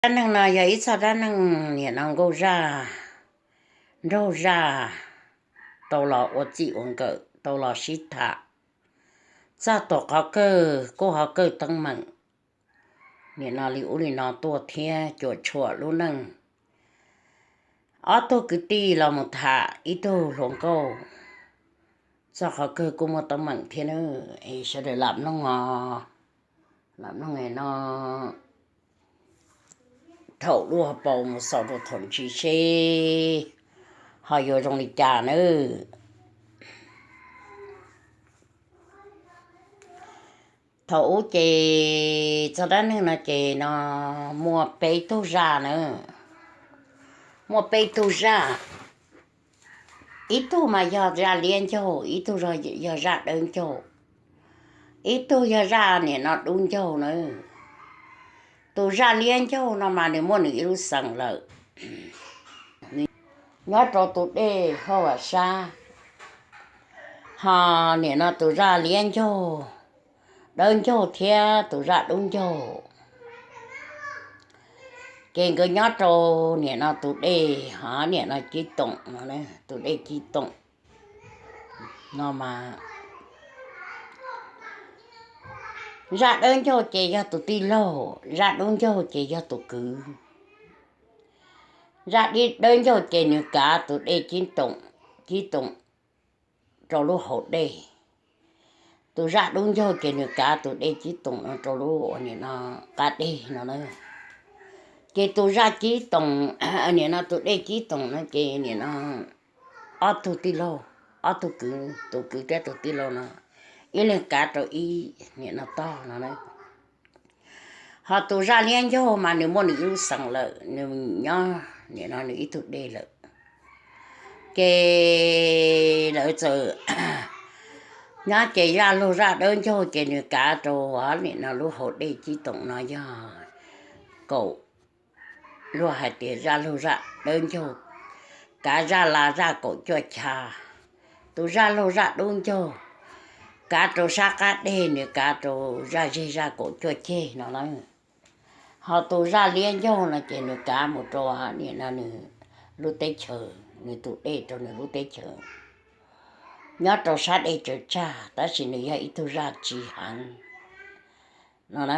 Dab neeg no yog ib txoj dab neeg nim no nkauj zaj, nraug zaj, tau los ua txij ua nkawm, tau los sib tham txog tus qhov kawg kuj ho kawg teeb meem nim no li ub li no tuaj thiab cuam tshuam lub neej. Ob tug kwv tij los mus tham ib tug hluas nkauj txog qhov kawg kuj muaj teeb meem thiab na. Es sawv daws lam mloog os, lam mloog no thaum lub hauv paus mus xaus rau thaum ntsis seb ho yuav zoo li cas nawb. Thaum ub ces txog dab neeg no ces no muaj peb tug zaj na, muaj peb tug zaj. Ib tug mas yog zaj liab ncaug, ib tug yog zaj dawb ncaug, ib tug yog zaj nim no dub ncaug na. Tus zaj liab ncaug no mas nws muaj nws ib lub xeem lawm, nyob rau tus dej hauv sab. Ho nim no tus zaj liab ncaug, dawb ncaug thiab tus zaj dub ncaug, ces nkawd nyob rau nim no tus dej ho nim no Cib Toom no, tus dej Cib Toom no mas zaj dawb ncaug ces yog tus tij laug, zaj dub ncaug ces yog tus kwv. Zaj dawb ncaug ces nws kav tus dej Cib Toom, Cib Toom rau lub hauv dej. Tus zaj dub ncaug ces nws kav tus dej Cib Toom no rau lub ua nim no qab deg no na. Ces tus zaj Cib Toom, nim no tus dej Cib Toom no ces nim no ob tug tij laug, ob tug kwv, tus kwv thiab tus tij laug no ib leeg kav rau ib nim no tog no na. Ho tus zaj liab ncaug mas nws muaj nws ib lub xeem lawm, nws nyob nim no nws ib tug dej lawm. Ces lawv txawm nyob ces zaj laug zaj dawb ncaug ces nws kav rau nim no lub hauv dej Cib Toom no yog kaum, luag hais tias zaj laug zaj dawb ncaug kav zaj la zaj kaum cuaj chav. Tus zaj laug zaj dub ncaug kav rau sab qab deg, nws kav rau zaj zeg zaj kaum cuaj ceg no na. Ho tus zaj liab ncaug no ces nws kav mus rau nim no nws lub teb chaws, nws tus dej rau nws lub teb chaws, nyob rau sab dej tsaws tsag, tab sis nws yog ib tug zaj tsis heev no na.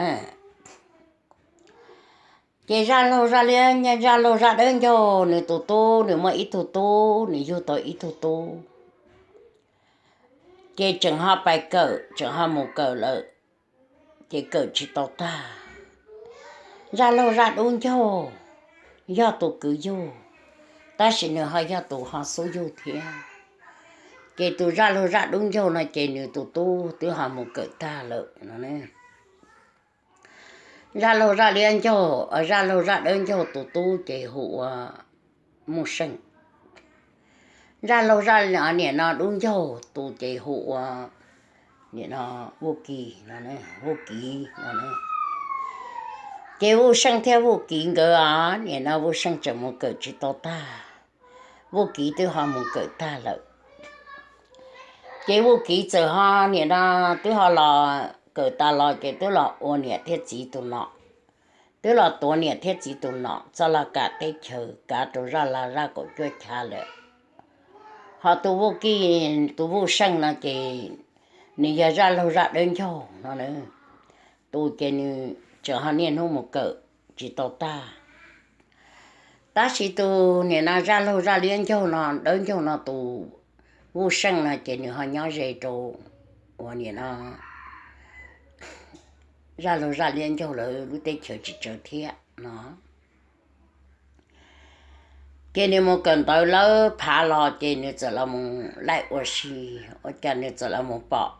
Ces zaj laug zaj liab, zaj laug zaj dawb ncaug nws tus tub, nws muaj ib tug tub, nws yug tau ib tug tub. Ces tseem ho pais kawm, tseem ho mus kawm lawm, ces kawm tsis tau tag. Zaj laug zaj dub ncaug yog tus kwv yug, tab sis nws ho yog tus ho xub yug thiab. Ces tus zaj laug zaj dub ncaug no ces nws tus tub twb ho mus kawm tag lawm no. Zaj laug zaj liab ncaug, zaj laug zaj dawb ncaug tus tub ces hu ua Muj Seej. Zaj laug zaj nim no dub ncaug tus ces hu ua nim no Vuj Kis no, Vuj Kis no. Ces Vuj Seej thiab Vuj Kis nkawd os, nim no Vuj Seej tseem mus kawm tsis tau tag, Vuj Kis twb ho mus kawm tag lawm. Ces Vuj Kis txawm ho nim no twb ho los kawm tas los ces twb los ua niam thiab txiv tus nom, twb los tuav niam thiab txiv tus nom txoj laj kam teb chaws kav rau zaj la zaj kaum cuaj chav lawm. Ho tus Vuj Kis, tus Vuj Seej no ces nws yog zaj laug zaj dawb ncaug no, tus ces nws tseem ho niaj hnub mus kawm tsis tau tag. Tab sis tus nim no zaj laug zaj liab ncaug no, dawb ncaug no tus Vuj Seej no ces nws ho nyob ze rau uas nim no zaj laug zaj liab ncaug lawv lub teb chaws tsis tsawg thiab no. Ces nws mus kawm ntawv lawb phav los ces nws txawm los mus laij ua si, ua cas nws txawm los mus pom,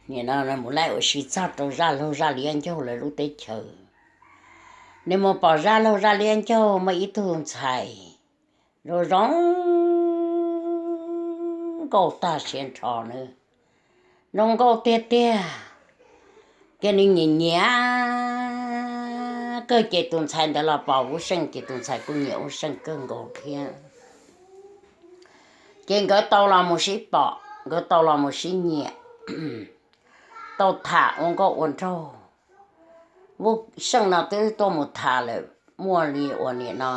nim no mus laij ua si txog rau zaj laug zaj liab ncaug lawv lub teb chaws. Nws mus pom zaj laug zaj liab ncaug muaj ib tug ntxhais zoo zoo nkauj tag siav nrho na, zoo nkauj tiag tiag. Ces nws nyiam nyiam kawg ces tus ntxhais ntawd los pom Vuj Seej ces tus ntxhais kuj nyiam Vuj Seej kawg nkaus thiab. Ces nkawd tau los mus sib pom, nkawd tau los mus sib nyiam, tau tham ua nkauj ua nraug. Seej no twb tuaj mus tham lawm, muaj li uas nim no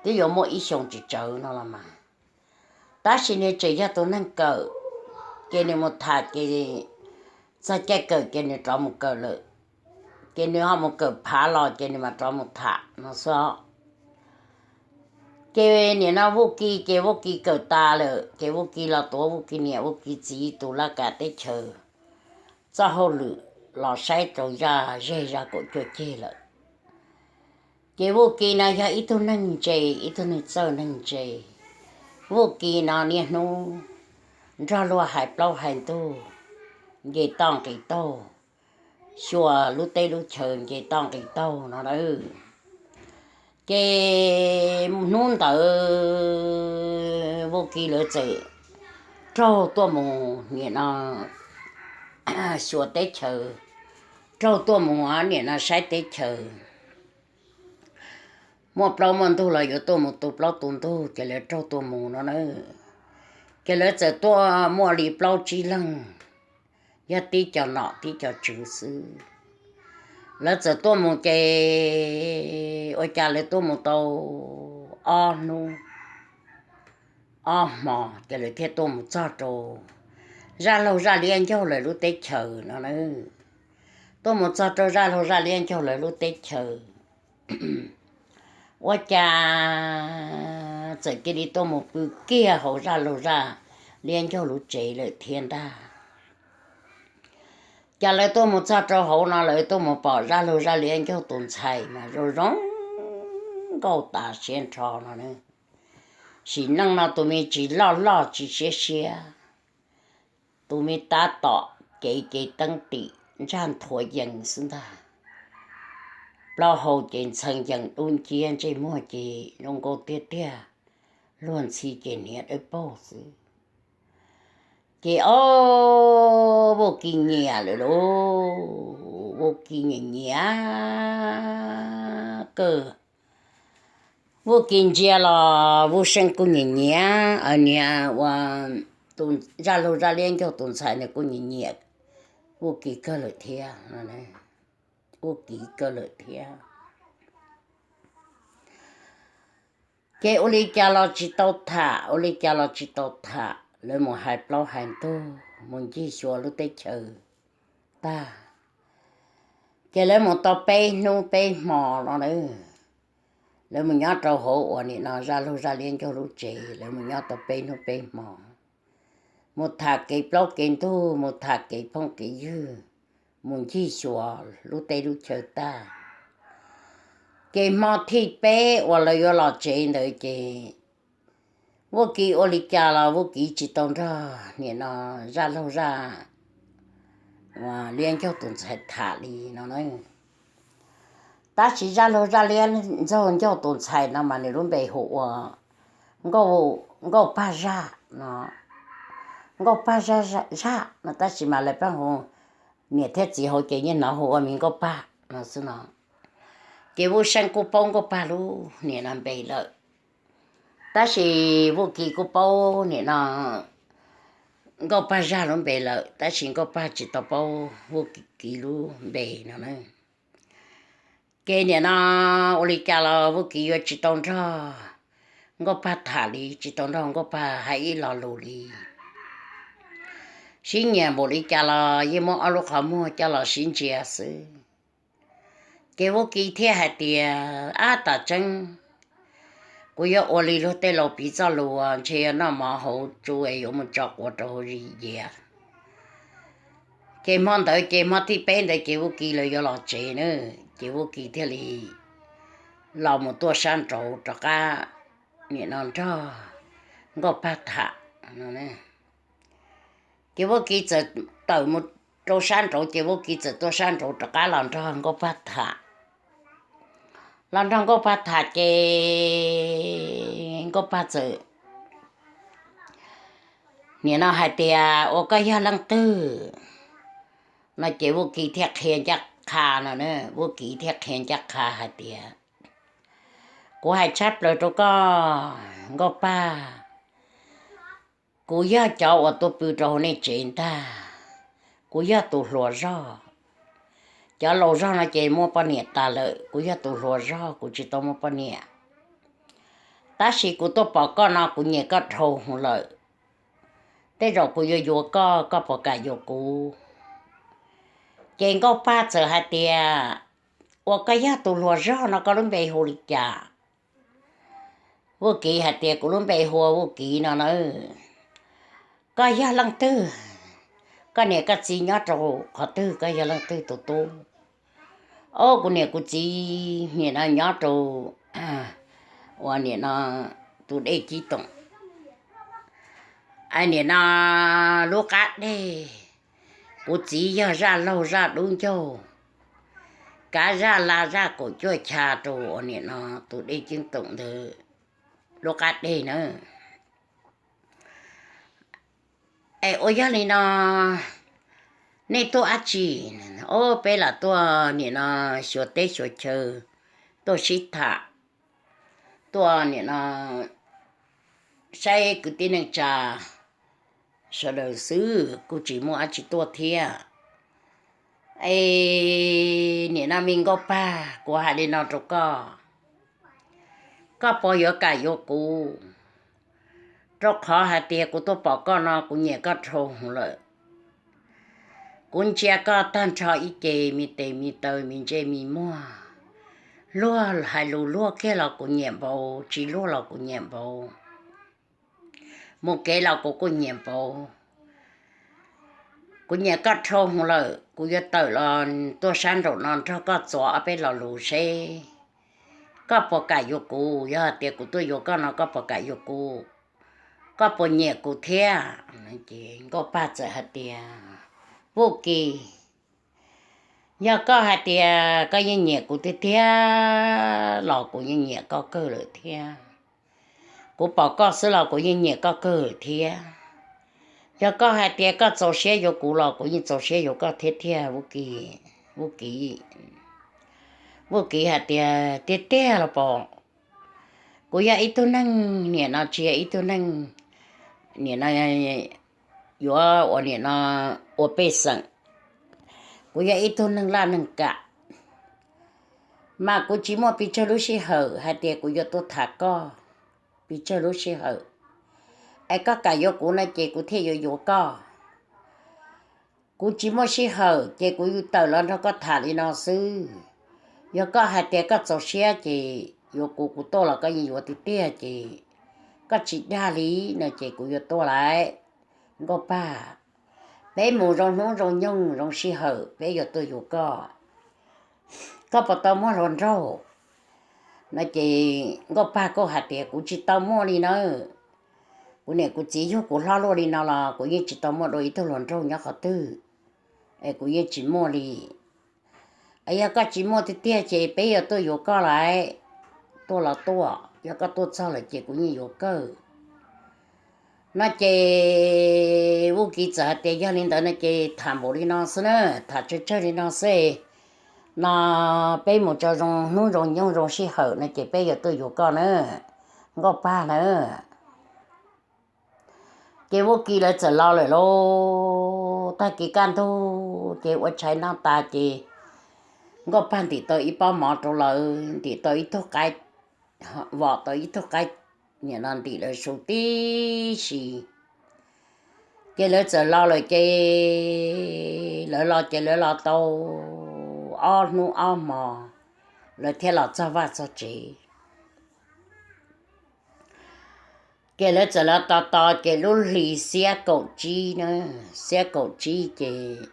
twb yuav muaj ib xyoos tsis tsawg no los mas, tab sis nws tseem yog tus neeg kawm, ces nws mus tham ces txog caij kawm ces nws rov mus kawm lawm, ces nws ho mus kawm phav los ces nws mam rov mus tham no xwb. Ces nim no Vuj Kis ces Vuj Kis kawm tas lawm ces Vuj Kis los tuav Vuj Kis niam Vuj Kis txiv tus laj kam teb chaws txoj hauj lwm los saib rau zaj zej zaj kaum cuaj ceg lawm. Ces Vuj Kis no yog ib tug neeg ntse, ib tug neeg txawj neeg ntse. Vuj Kis no niaj hnub nrog luag hais plaub hais ntug, nce toj nqis taug, xyuas lub teb lub chaw nce toj nqis taug no na. Ces hnub ntawd Vuj Kis lawv txawm raug tuaj mus nim no xyuas teb chaws, raug tuaj mus nim no saib teb chaws. Muaj plaub muaj ntug los yuav tuaj mus tu plaub tu ntug ces lawv raug tuaj mus no na. Ces lawv txawm tuaj muaj li plaub tsib leeg, yog tib co nom tib co tswv xwb. Lawv txawm tuaj mus ces ua cas lawv tuaj mus tau ob hnub ob hmo ces lawv thiaj tuaj mus txog rau zaj laug zaj liab ncaug lawv lub teb chaws no na. Tuaj mus txog rau zaj laug zaj liab ncaug lawv lub teb chaws, ua cas txawm cia li tuaj mus pw kiag hauv zaj laug zaj liab ncaug lub tsev lawm thiab ntag. Cas lawv tuaj mus txog rau hauv no lawv tuaj mus pom zaj laug zaj liab ncaug tus ntxhais mas zoo zoo nkauj tas siab nrho no. Sim neej no tus me tsis loj loj tsis siab siab, tus me tab tom cev cev teeb tim ntsaj nthuav yees xwb ntag. Plaub hau ces ntxhee yees dub nciab, ntsej muag ces zoo nkauj tiag tiag, luag ntxhi ces hniav dawb paug xwb. Ces ob Vuj Kis nyiam lawm lauj, Vuj Kis nyiam nyiam kawg. Vuj Kis ntsia los Vuj Seej kuj nyiam nyiam, niag ua tus zaj laug zaj liab ncaug tus ntxhais ntawd kuj nyiam nyiam Vuj Kis kawg lawm thiab, Vuj Kis kawg lawm thiab. Ces ua li cas los tsis tau tham, ua li cas los tsis tau tham, lawv mus hais plaub hais ntug mus ncig xyuas lub teb chaws tag, ces lawv mus tau peb hnub peb hmo no na. Lawv mus nyob rau hauv uas nim no zaj laug zaj liab ncaug lub tsev, lawv mus nyob tau peb hnub peb hmo, mus tham kev plaub kev ntug, mus tham kev phooj kev ywg, mus ncig xyuas lub teb lub chaw tag. Ces hmo thib peb uas lawv yuav los tsev ntawd ces Vuj Kis ua li cas los Vuj Kis tsis tau nrog nim no zaj laug zaj liab ncaug tus ntxhais tham li no na. Tab sis zaj laug zaj liab ntxaug ncaug tus ntxhais no mas nws lub npe hu ua Nkauj Pag Zaj no. Nkauj Pag Zaj no tab sis mas lawv pheej hu, niam thiab txiv hauv ces yeej hnov hu ua me Nkauj Pag no xwb no. Ces Vuj Seej kuj paub Nkauj Pag lub nim no npe lawm, tab sis Vuj Kis kuj paub nim no Nkauj Pag Zaj lub npe lawm, tab sis Nkauj Pag tsis tau paub Vuj Kis lub npe no na. Ces nim no ua li cas los Vuj Kis yuav tsis tau nrog Nkauj Pag tham li, tsis tau nrog Nkauj Pag hais ib lo lus li. Sib nyiam npaum li cas los yeej muab ob lub qhov muag coj los sib ntsia xwb. Ces Vuj Kis thiaj hais tias, ab, tam tseeb kuv yuav ua li luag tej laus piv txoj lus uas ntshe yuav noj mov hauv tsu es yuav mus tso quav rau hauv zis yias. Ces hmo ntawd ces hmo thib peb ntawd ces Vuj Kis lawv yuav los tsev na, ces Vuj Kis thiaj li los mus tuaj sab nraud rov qab nim no nrog Nkauj Pag tham no. Ces Vuj Kis txawm tawm mus rau sab nraud, ces Vuj Kis txawm tuaj sab nraud rov qab los nrog Nkauj Pag tham. Los nrog Nkauj Pag tham ces Nkauj Pag txawm nim no hais tias, ua koj yog leej twg no? Ces Vuj Kis thiaj qhia ncaj qha no, Vuj Kis thiaj qhia ncaj qha hais tias, kuv hais tshab plaws rau koj Nkauj Pag, kuv yog cov uas tuaj pw rau hauv nej tsev ntag, kuv yog tus hluas zog. Cov laus zog no ces muaj poj niam tas lawm, kuv yog tus hluas zog kuv tsis tau muaj poj niam. Tab sis kuv tuaj pom koj no kuv nyiam koj dhau hwv lawm. Tej zaum kuv yuav yuav koj, koj puas kam yuav kuv? Ces Nkauj Paj txawm hais tias, Ua koj yog tus hluas zog no koj lub npe hu li cas? Vuj Kiv hais tias, Kuv lub npe hu ua Vuj Kiv no na. Koj yog leej twg? Koj niam koj txiv nyob rau qhov twg? Koj yog leej twg tus tub? Ob, kuv niam kuv txiv nim no nyob rau ua nim no tus dej Cib Toom, nim no lub qab deg. Kuv txiv yog zaj laug zaj dub ncaug, kav zaj la zaj kaum cuaj chav rau ua nim no tus dej Cib Toom ntawd lub qab deg na. Es ua yog li no, nej tuaj dab tsi? Ob, peb lam tuaj nim no xyuas teb xyuas chaw, tuaj sib tham, tuaj nim no saib kwv tij neej tsa sawv daws xwb, kuj tsis muaj dab tsi tuaj thiab. Es nim no me Nkauj Paj, kuv hais li no rau koj, koj puas yuav kam yuav kuv? Rau qhov hais tias kuv tuaj pom koj no kuv nyiam koj dhau hwv lawm. Kuv ntsia koj tag nrho ib ce me tes me taw me ntsej me muag, luag hais lus luag kiag los kuv nyiam npaum, tsis luag los kuv nyiam npaum, mus kev los kuv kuj nyiam npaum. Kuv nyiam koj dhau hwv lawm, kuv yuav tawm los tuaj sab nraum no nrog koj txuas ob peb lo lus seb koj puas kam yuav kuv. Yog hais tias kuv tuaj yuav koj no koj puas kam yuav kuv? Koj puas nyiam kuv thiab? Nkauj Paj txawm hais tias, Vuj Kiv, yog koj hais tias koj yeej nyiam kuv tiag tiag los kuv yeej nyiam koj kawg lawm thiab. Kuv pom koj xwb los kuv yeej nyiam koj kawg thiab. Yog koj hais tias koj txaus siab yuav kuv los kuv yeej txaus siab yuav koj thiab tiag, Vuj Kiv. Vuj Kiv hais tias, Tiag tiag los pom? Kuv yog ib tug neeg nim no tsis yog ib tug neeg nim no yuav ua nim no ua pej xeem. Kuv yog ib tug neeg laj neeg kam, mas kuv tsis muaj pes tsawg lub sij hawm hais tias kuv yuav tuaj tham koj pes tsawg lub sij hawm. Es koj kam yuav kuv no ces kuv thiaj yuav yuav koj. Kuv tsis muaj sij hawm ces kuv tawm los nrog koj tham li no xwb. Yog koj hais tias koj txaus siab ces yuav kuv, kuv tuaj los koj yeej yuav tiag tiag ces koj tsis dag li no ces kuv yuav tuaj lawm. Nkauj Paj, peb mus zoo hnub zoo nyoog zoo sij hawm peb yuav tuaj yuav koj. Koj puas tau muaj hluas nraug? No ces Nkauj Paj kuj hais tias, Kuv tsis tau muaj li nawb. Kuv niam kuv txiv yug kuv hlob luaj li no los kuv yeej tsis tau muaj dua ib tug hluas nraug nyob qhov twg, es kuv yeej tsis muaj li. Es yog koj tsis muaj tiag tiag ces peb yuav tuaj yuav koj lawm. Tuaj los tuaj, yog koj tuaj txog lawm ces kuv yeej yuav kawg. No ces Vuj Kiv txawm hais tias, Yog li ntawd no ces tham npaum li no xwb na, tham tsawg tsawg li no xwb. No peb mus tso zoo hnub zoo nyoog zoo sij hawm no ces peb yuav tuaj yuav koj na, Nkauj Paj na. Ces Vuj Kiv lawv txawm los lawm lauj. Tag kis kaj ntug ces ua tshais noj tas ces Nkauj Paj ntim tau ib pob mov rau lawv, ntim tau ib tug qaib, vom tau ib tug qaib, nim no ntim lawv su tib si. Ces lawv txawm los lawm ces lawv los ces lawv los tau ob hnub ob hmo, lawv thiaj los txog vaj txog tsev. Ces lawv txawm los tos tos ces lub hlis xiab kaum tsib na, xiab kaum tsib ces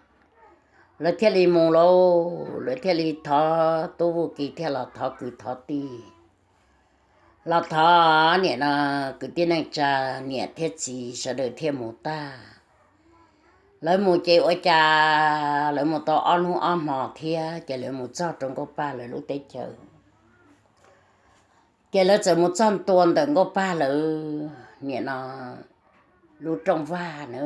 lawv thiaj li mus lauj. Lawv thiaj li thov, tub Vuj Kiv thiaj los thov kwv thov tij, los thov nim no kwv tij neej tsa, niam thiab txiv sawv daws thiaj mus tag. Lawv mus ces ua cas lawv mus tau ob hnub ob hmo thiab ces lawv mus txog rau Nkauj Paj lawv lub teb chaws. Ces lawv txawm mus txog ntua ntawm Nkauj Paj lawv nim no lub rooj vag na.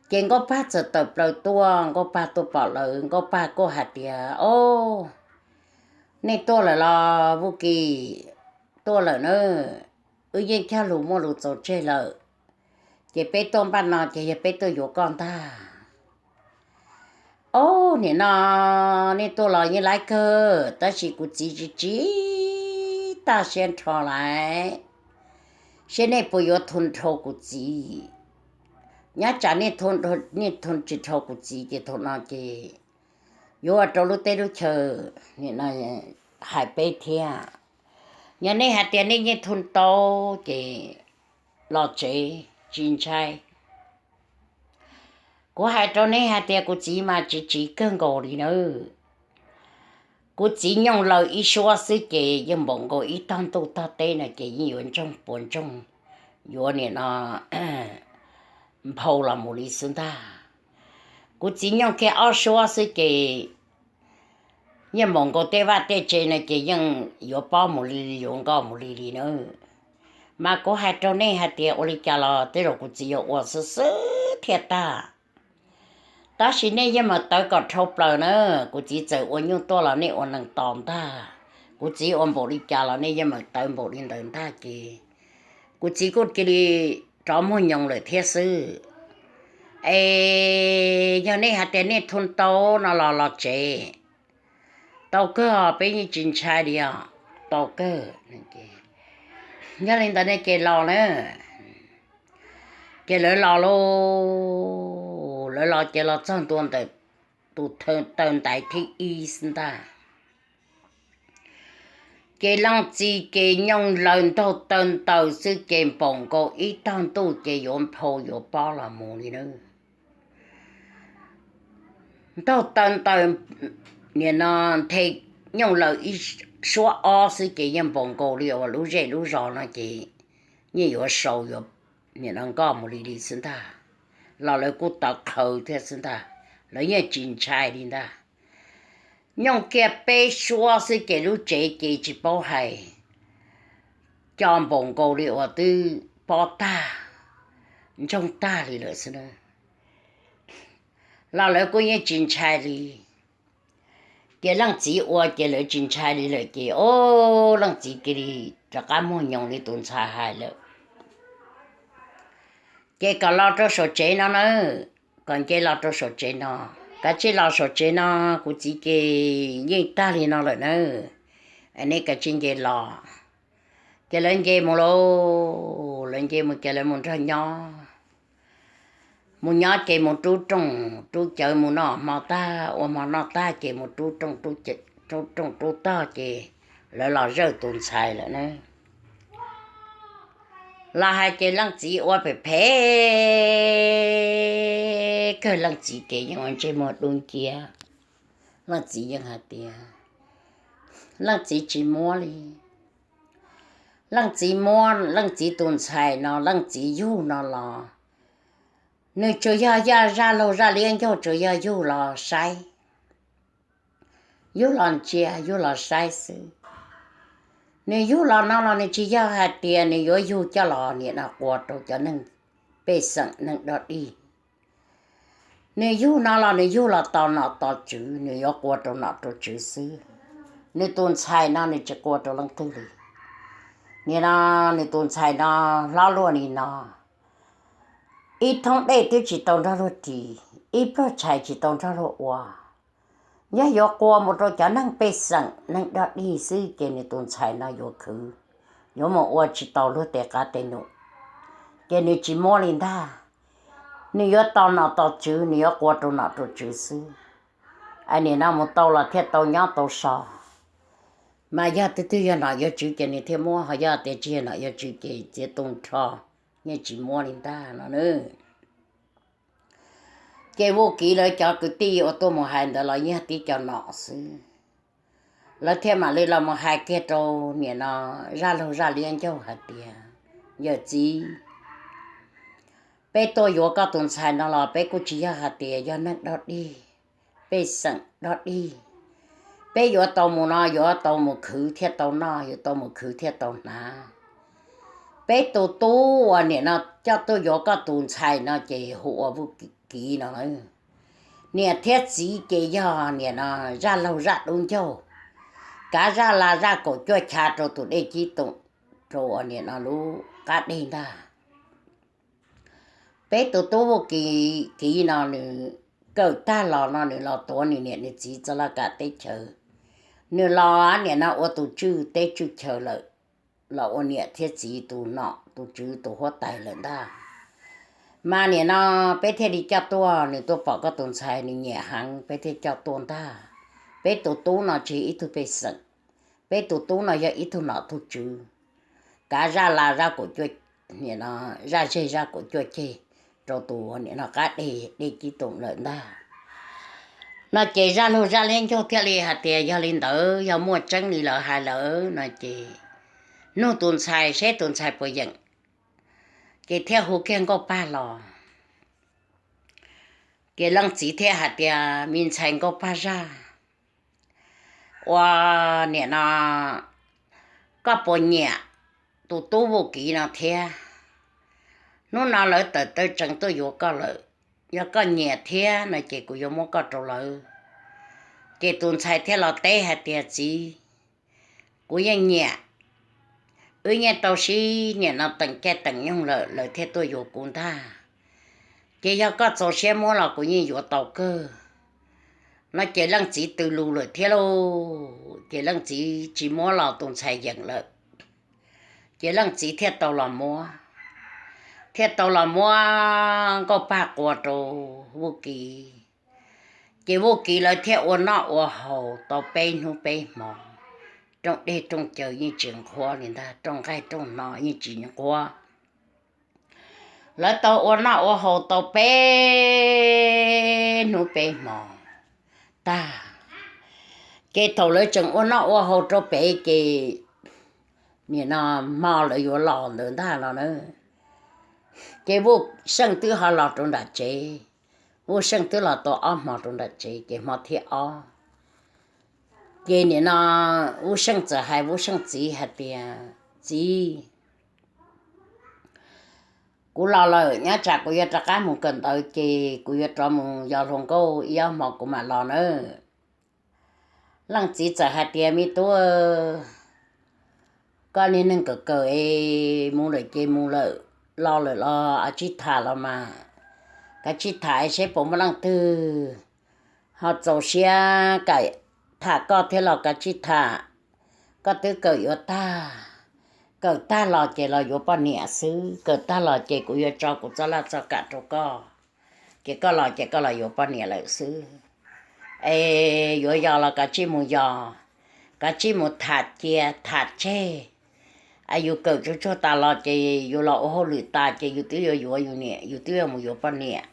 Ces Nkauj Paj txawm tawm plaws tuaj, Nkauj Paj tuaj pom lawv, Nkauj Paj kuj hais tias, Ob, nej tuaj lawm los Vuj Kiv? Tuaj lawm na, wb yeej cog lus muaj lus txaus tseg lawm, ces peb tuaj npaj no ces yog peb tuaj yuav koj ntag. Ob, nim no nej tuaj los yeej laib kawg, tab sis kuv txiv tsis tsis tag siab nrho lawm, seb nej puas yuav thu nrhau kuv txiv. Nyob tsam nej thu tsis nrhau kuv txiv ces thaum no ces yuav ua rau lub teb lub chaw nim no hais peb thiab. Yog nej hais tias nej yeej thu tau ces los tsev tsis ntshai. Kuv hais rau nej hais tias kuv txiv mas tsis tsiv kawg nkaus li nawb. Kuv txiv nyooj laws ib suab xwb ces yeej npaum nkaus ib tog ntuj tog teb no ces yeej yuav ntsoog puas ntsoog, yuav nim no nphau los mus li xwb ntag. Kuv txiv nyooj kiag ob suab xwb ces yeej npaum nkaus tej vaj tej tse no ces yeej yuav pob mus li li, yuav nkoj mus li li nawb. Mas kuv hais rau nej hais tias ua li cas los tej zaum kuv txiv yuav ua xwb xwb thiaj tag. Tab sis nej yeej meem tawv kom dhau plaws na, kuv txiv txawm ua nyuj tuaj los nej ua nees tos ntag, kuv txiv ua npaum li cas los nej yeej meem tawv npaum li ntawd ntag ces kuv txiv kuj cia li rov muag nyoos lawm thiab xwb. Es yog nej hais tias nej thu tau no los los tsev, tau kawg, peb yeej tsis ntshai li os, tau kawg. Yog li ntawd ne ces los na. Ces lawv los lauj, lawv los ces los txog ntua ntawm tus taw ntaiv thib ib xwb ntag. Ces leej txiv ces nyooj laws ntaug taw ntaws xwb ces npaum nkaus ib tog ntuj ces yuav nphau yuav pob los mus li na. Ntaug taw ntaws, nim no nthe nyooj laws ib suab ob xwb ces yeej npaum nkaus li uas lub zej lub zos no ces yeej yuav sau yuav nim no nkoj mus li li xwb ntag. Los lawv kuj tawv qhawv thiab xwb ntag, lawv yeej tsis ntshai li ntag. Nyooj kiag peb suab xwb ces lub tsev ces tsis paub hais, co npaum nkaus li uas twb pob tag, ntsoog tag li lawm xwb na. Los lawv kuj yeej tsis ntshai li. Ces leej txiv ua ces lawv tsis ntshai li lawm ces, o, leej txiv cia li rov qab muag nyoos li tus ntxhais hais lawm. Ces kom los rau saum tsev no na, kom nce los rau saum tsev no, kav tsij los saum tsev no, kuv txiv ces yeej tag li no lawm na, nej kav tsij nce los. Ces lawv nce mus lauj, lawv nce mus ces lawv mus nrog nyob. Mus nyob ces mus rub rooj rub cawv, mus noj hmo tag ua hmo noj tag ces mus rub rooj rub tog ces lawv los zawj tus ntxhais lawm na. Los hais ces leej txiv ua phem phem kawg, leej txiv ces yeej ua ntsej muag dub nciab. Leej txiv yeej hais tias leej txiv tsis muab li. Leej txiv muab leej txiv tus ntxhais no, leej txiv yug no los nws tsuas yog zaj laug zaj liab ncaug, tsuas yog yug los saib, yug los ntsia, yug los saib xwb. Nws yug los no los nws tsis yog hais tias nws yuav yug coj los nim no qua rau cov neeg pej xeem neeg dog dig. Nws yug no los nws yug los tos nom tos tswv, nws yuav qua rau nom rau tswv xwb. Nws tus ntxhais no nws tsis qua rau leej twg li. Nim no nws tus ntxhais no hlob luaj li no, ib thoob dej twb tsis tau nrog luag ris, ib pluag tshais tsis tau nrog luag ua. Yog yuav qua mus rau cov neeg pej xeem neeg dog dig xwb ces nws tus ntxhais no yuav khwv, yuav mus ua tsis tau luag tej qab tej num, ces nws tsis muab li ntag. Nws yuav tos nom tos tswv, nws yuav qua rau nom rau tswv xwb. Es nim no mus tau los thiaj tau nyob tau so. Mas yog twg twg yog nom yog tswv ces nws thiaj muab, ho yog tias tsis yog nom yog tswv ces txiav tu nrho, yeej tsis muab li ntag no na. Ces Vuj Kiv lawv cov kwv tij uas tuaj mus hais ntawd los yeej tib co nom xwb. Lawv thiaj mam li los mus hais kiag rau nim no zaj laug zaj liab ncaug hais tias, yawm txiv, peb tuaj yuav koj tus ntxhais no los peb kuj tsis yog hais tias yog neeg dog dig, pej xeem dog dig. Peb yuav tau mus no yuav tau mus khwv thiaj tau noj, yuav tau mus khwv thiaj tau hnav. Peb tus tub uas nim no coj tuaj yuav koj tus ntxhais no ces hu ua Vuj Kiv no. Niam thiab txiv ces yog nim no zaj laug zaj dub ncaug, kav zaj la zaj kaum cuaj chav rau tus dej cib toom rau uas nim no lub qab deg ntag. Peb tus tub Vuj Kiv no nws kawm tag los no nws los tuav nws niam nws txiv txoj laj kam teb chaws. Nws los nim no ua tus tswj teb tswj chaw lawm, los ua niam thiab txiv tus nom tus tswv tus huab tais lawm ntag. Mas nim no peb thiaj li coj tuaj, nws tuaj pom koj tus ntxhais nws nyiam heev peb thiaj coj tuaj ntag. Peb tus tub no tsis ib tug pej xeem, peb tus tub no yog ib tug nom tug tswv, kav zaj la zaj kuam cuaj, zaj zeg zaj kuam cuaj ceg rau tus nim no qab dej dej cib toom lawm ntag. No ces zaj lug zaj liab ncaug thiaj li hais tias yog li ntawd, yog muaj tseeb li lawv hais lawm no ces nug tus ntxhais seb tus ntxhais puas yeem, ces thiaj hu kiag Nkauj Pag los. Ces leej txiv thiaj hais tias, me ntxhais Nkauj Pag Zaj, ua nim no koj puas nyiam tus tub Vuj Kiv no thiab? Hnub no lawv tawm taw tsees tuaj yuav koj lawm, yog koj nyiam thiab no ces kuv yuav muab koj rau lawv. Ces tus ntxhais thiaj los teb hais tias, txiv, kuv yeej nyiam, wb yeej tau sib nim no teem caij teem nyoog lawm lawv thiaj tuaj yuav kuv ntag. Ces yog koj txaus siab muab los kuv yeej yuav tau kawg. No ces leej txiv tw lus lawm thiab lauj, ces leej txiv tsis muab los tus ntxhais yeem lawm. Ces leej txiv thiaj tau los muab, thiaj tau los muab Nkauj Pag qua rau Vuj Kiv. Ces Vuj Kiv lawv thiaj ua noj ua haus tau peb hnub peb hmo, rooj dej rooj cawv yeej tsis nqhuab li ntag, rooj nqaij rooj hno yeej tsis nqhuab. Lawv tau ua noj ua haus tau peb hnub peb hmo tag, ces thaum lawv tseem ua noj ua haus rau pem ces nim no hmo lawv yuav los ntawd ntag no na, ces Vuj Seej twb ho los rau nram tsev. Vuj Seej twb los tau ob hmo rau nram tsev ces hmo thib ob, ces nim no Vuj Seej txawm hais Vuj Seej txiv hais tias, txiv, kuv los lawm, nyob tsam kuv yuav rov qab mus kawm ntawv ces kuv yuav rov mus yos hluas nkauj ib ob hmo kuv mam los nawb. Leej txiv txawm hais tias, me tub, koj niag neeg kawm kawm es mus lawm ces mus lawm, los lawm los kav tsij tham los mas, kav tsij tham seb puas muaj leej twg ho txaus siab kam tham koj thiab los kav tsij tham. Koj twb kawm yuav tag, kawm tag los ces los yuav poj niam xwb, kawm tag los ces kuv yuav tso kuv txoj laj txoj kam rau koj, ces koj los ces koj los yuav poj niam lawm xwb. Es yuav yos los kav tsij mus yos, kav tsij mus tham cia tham tseg. Yus kawm tsuag tsuag tas los ces yus los ua hauj lwm tas ces yus twb yuav yuav yus niam, yus twb yuav mus yuav poj niam,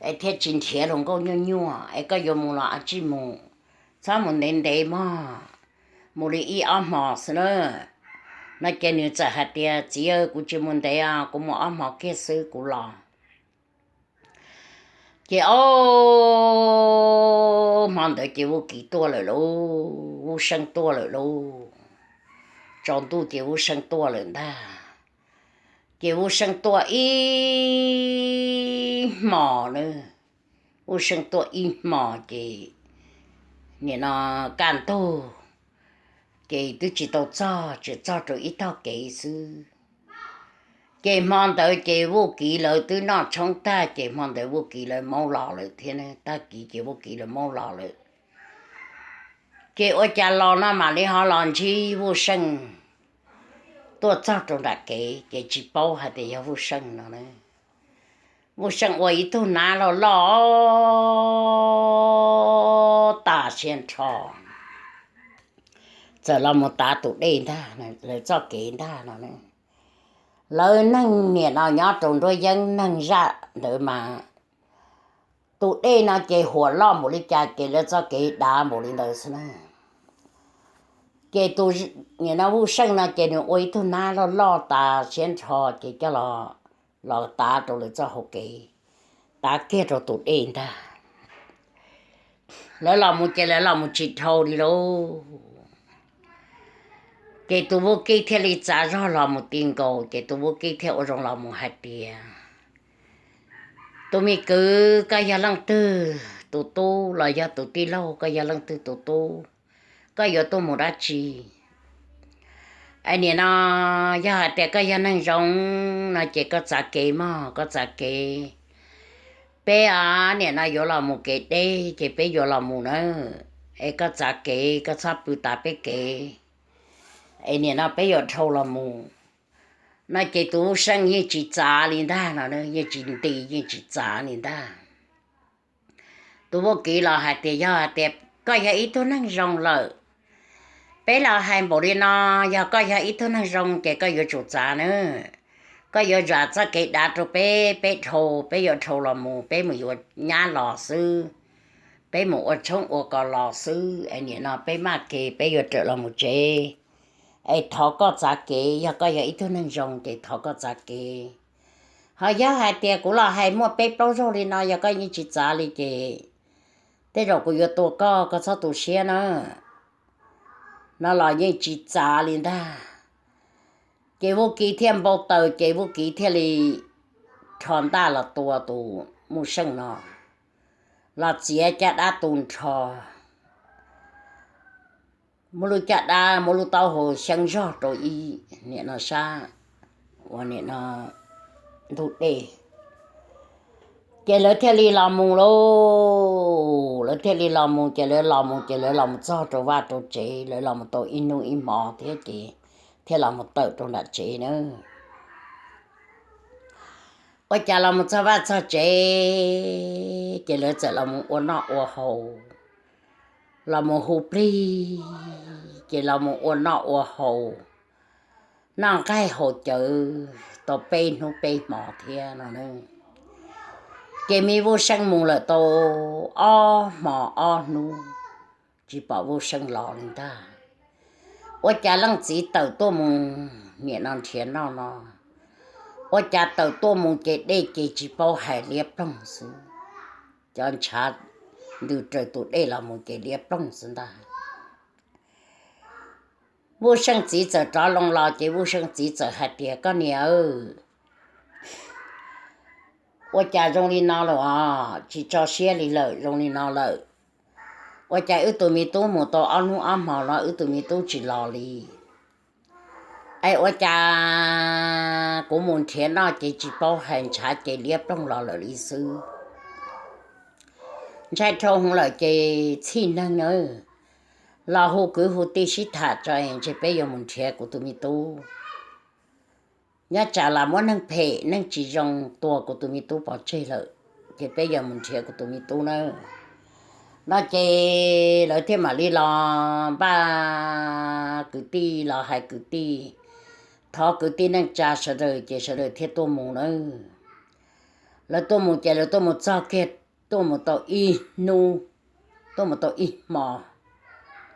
es thiaj tsis nrhiav hluas nkauj nyuaj nyuaj. Es koj yuav mus los kav tsij mus, txhob mus ntev ntev mog, mus li ib ob hmos xwb na. No ces nws txawm hais tias, txiv, kuv tsis mus ntev os, kuv mus ob hmos kiag xwb kuv los. Ces ob hmo ntawd ces Vuj Kiv tuaj lawm lauj, Vuj Seej tuaj lawm lauj. Tsaus ntuj ces Vuj Seej tuaj lawm ntag. Ces Vuj Seej tuaj ib hmos na, Vuj Seej tuaj ib hmos ces nim no kaj ntug ces twb tsis tau txog, tseem txog rau ib tog kev xwb. Ces hmo ntawd ces Vuj Kiv lawv twb noj tshoob tag ces hmo ntawd Vuj Kiv lawv maub los lawm thiab, tag kis ces Vuj Kiv lawv maub los lawm. Ces ua cas los no mam li ho los ntsib Vuj Seej tuaj txog rau nram kev ces tsis paub hais tias yog Vuj Seej no. Vuj Seej ua ib tug nab loj loj tas siab nrho, txawm los mus tav tus dej ntag, lawv txoj kev ntag no. Lawv neeg nim no nyob rau nruab yeeb neeg zaj ntawd mas tus dej no ces huam loj npaum li cas ces lawv txoj kev dav npaum li ntawd xwb na. Ces tus nim no Vuj Seej no ces nws ua ib tug nab loj loj tas siab nrho ces coj los, los tav rau lawv txoj hau kev, tav kiag rau tus dej ntag. Lawv los mus ces lawv los mus tsis dhau li lauj. Ces tus Vuj Kij thiaj li txav zog los mus ti nkaus ces tus Vuj Kij thiaj ua zoo los mus hais tias, tus me kwv, koj yog leej twg tus tub los yog tus tij laug, koj yog leej twg tus tub, koj yuav tuaj mus dab tsi? Es nim no yog hais tias koj yog neeg zoo no ces koj txav kev mog, koj txav kev. Peb nim no yuav los mus kev deb ces peb yuav los mus na, es koj txav kev, koj txhob pw tas peb kev, es nim no peb yuav dhau los mus. No ces tus Vuj Seej yeej tsis txav li ntag no, yeej tsis nti, yeej tsis txav li ntag. Tus Vuj Kiv los hais tias, yog hais tias koj yog ib tug neeg zoo lawm, peb los hais npaum li no, yog koj yog ib tug neeg zoo ces koj yuav tsum txav na. Koj yuav zam txoj kev dav rau peb, peb dhau, peb yuav dhau los mus, peb mus yuav nyab los xwb, peb mus ua tshoob ua kos los xwb, es nim no peb maj kev peb yuav rawm los mus tsev. Es thov koj txav kev, yog koj yog ib tug neeg zoo ces thov koj txav kev. Ho yog hais tias kuv los hais muaj peb plaub zaug li no, yog koj yeej tsis txav li ces tej zaum kuv yuav tua koj, koj txhob tu siab na. No los yeej tsis txav li ntag. Ces Vuj Kiv thiaj npau taws, ces Vuj Kiv thiaj li rho ntaj los tua tus Muj Seej no, los txiav caj dab tu nrho, muab lub caj dab, muab lub taub hau xyeeb zog rau ib, nim no sab, ua nim no ntug dej. Ces lawv thiaj li los mus lauj, lawv thiaj li los mus, ces lawv los mus, ces lawv los mus txog rau vaj rau tsev, lawv los mus tau ib hnub ib hmo thiab ces thiaj los mus tawm rau nram tsev na. Ua cas los mus txog vaj txog tsev, ces lawv txawm los mus ua noj ua haus, los mus hu plig, ces los mus ua noj ua haus, noj nqaij haus cawv tau peb hnub peb hmo thiab no. Ces me Vuj Seej mus lawm tau ob hmo ob hnub, tsis pom Vuj Seej los li ntag. Ua cas leej txiv tawm tuaj mus nim no nrhiav noj no, ua cas tawm tuaj mus ces dej ces tsis paub hais liab ploog xwb. Cov ntshav ntws raws tus dej los mus ces liab ploog xwb ntag. Vuj Seej txiv txawm rov loo los ces Vuj Seej txiv txawm hais tias, koj niam, ua cas zoo li no lawm os, tsis tso siab li lawm, zoo li no lawm. Ua cas wb tus me tub mus tau ob hnub ob hmo no wb tus me tub tsis los li? Es ua cas kuv mus nrhiav noj ces tsis paub hais, ntshav ces liab ploog los lawm li xwb. Ntshai dhau hwv lawm ces txhij neeg na, los hu kwv hu tij sib tham tso es ntshe peb yuav mus nrhiav kuv tus me tub. Nyob tsam lam muab neeg phem neeg tsis zoo tua kuv tus me tub pov tseg lawm, ces peb yuav mus nrhiav kuv tus me tub na. No ces lawv thiaj mam li los npaj kwv tij los hais kwv tij, thov kwv tij neej tsa sawv daws ces sawv daws thiaj tuaj mus na. Lawv tuaj mus ces lawv tuaj mus txog kiag, tuaj mus tau ib hnub, tuaj mus tau ib hmo,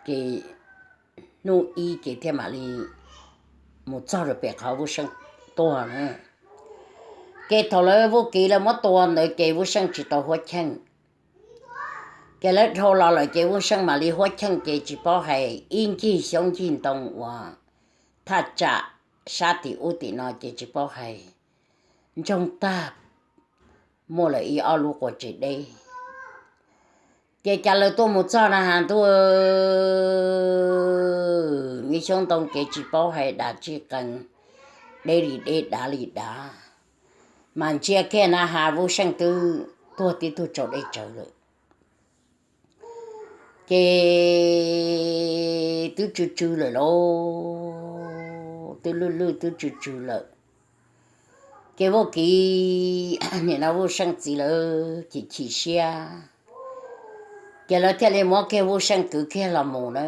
ces hnub ib ces thiaj mam li mus txog rau pem qhov Vuj Seej tuag na. Ces thaum lawv Vuj Kiv lawv muab tua ntawd ces Vuj Seej tsis tau huab cheej. Ces lawv dhau los lawm ces Vuj Seej mam li huab cheej ces tsis paub hais ib ncig xyoob ncig ntoo uas thaj tsam sab tim ub tim no ces tsis paub hais, ntsoog tag muaj lawm ib ob lub quas tsev deb. Ces cas lawv tuaj mus txog na has ntuj, me xyoob ntoo kev tsis paub hais dam tsis qees, deb li deb dav li dav, mas ntsia kiag na has Vuj Seej twb tuag tib tug tsau dej tsawv lawm. Ces twb tsw tsw lawm lauj, twb lwj lwj twb tsw tsw lawm. Ces Vuj Kiv, nim no Vuj Seej txiv lawv chim chim siab, ces lawv thiaj li muab kiag Vuj Seej kwv kiag los mus na.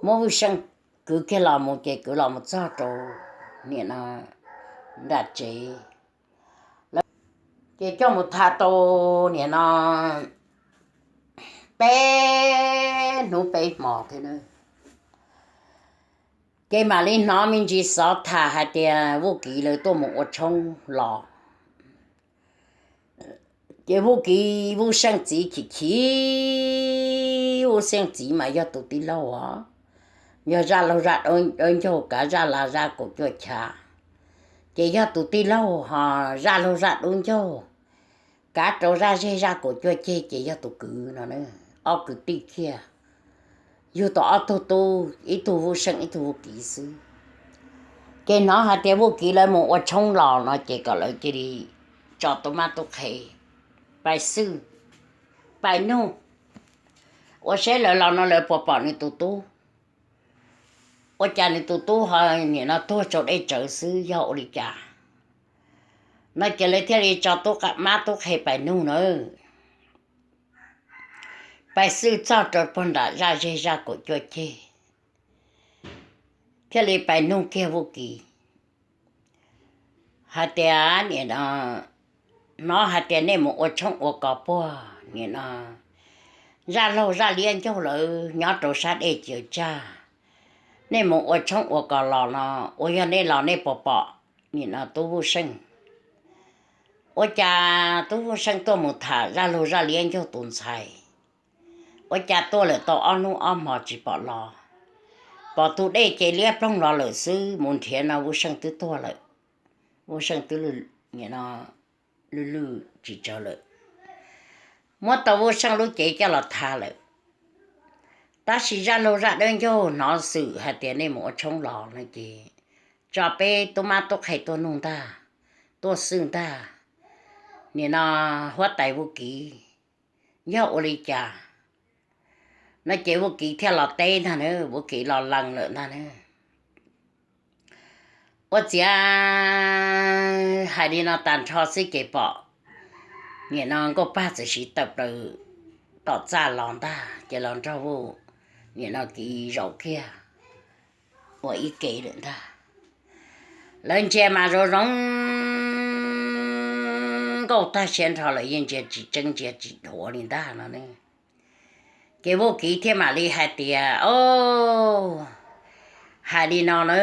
Muab Vuj Seej kwv kiag los mus ces kwv los mus txog rau nim no nram tsev. Ces coj mus tham tau nim no peb hnub peb hmo thiab na. Ces mam li hnov me ntsis xov tham hais tias Vuj Kiv lawv tuaj mus ua tshoob los. Ces Vuj Kiv, Vuj Seej txiv chim chim, Vuj Seej txiv mas yog tus tij laug os, yog zaj laug zaj dawb ncaug kav zaj la zaj kaum cuaj chav. Ces yog tus tij laug ho zaj laug zaj dawb ncaug kav rau zaj zej zaj kaum cuaj ceg ces yog tus kwv no, ob kwv tij kiag. Yug tau ob tug tub, ib tug Vuj Seej ib tug Vuj Kiv xwb. Ces hnov hais tias Vuj Kiv lawv mus ua tshoob los no ces kom lawv cia li tso tub mab tub qhe, pais xwb, pais nug, ua seb lawv los no lawv puas pom nws tus tub. Ua cas nws tus tub ho nim no tuag tsau dej tsawv xwb yog ua li cas? No ces lawv thiaj li tso tub mab tub qhe pais nug na. Pais xwb txog rau puag nram zaj zeg zaj kaum cuaj ceg, thiaj li pais nug kiag Vuj Kis hais tias, nim no, hnov hais tias nej mus ua tshoob ua kos puag nim no zaj laug zaj liab ncaug lawv nyob rau sab dej caws tsag, nej mus ua tshoob ua kos los no, ua yog nej los nej puas pom nim no tub Vuj Seej? Ua cas tub Vuj Seej tuaj mus tham zaj laug zaj liab ncaug tus ntxhais, ua cas tuaj lawm tau ob hnub ob hmo tsis pom los? Pom tus dej ces liab ploog los lawm xwb, mus nrhiav no Vuj Seej twb tuag lawm, Vuj Seej twb nim no lwj lwj tsis tsawg lawm. Muab tau Vuj Seej lub cev coj los tha lawm. Tab sis zaj laug zaj dawb ncaug hnov xwm hais tias nej mus ua tshoob los no ces tso peb tub mab tub qhe tuaj nug ntag, tuaj xwb ntag. Nim no huab tais Vuj Kis, yog ua li cas? No ces Vuj Kis thiaj los teb ntag na, Vuj Kis los lees lawm ntag na. Ua ciav hais li no tag nrho xwb ces pom nim no Nkauj Paj txawm siv taw plaws tom txaj los ntag, ces los nrog Vuj, nim no Kis zaum kiag ua ib ke lawm ntag. Lawv ntsia mas zoo zoo nkauj tag siab nrho, lawv yeej ntsia tsis tseeb ntsia tsis dhuav li ntag no ne. Ces Vuj Kis thiaj mam li hais tias, o, hais li no na,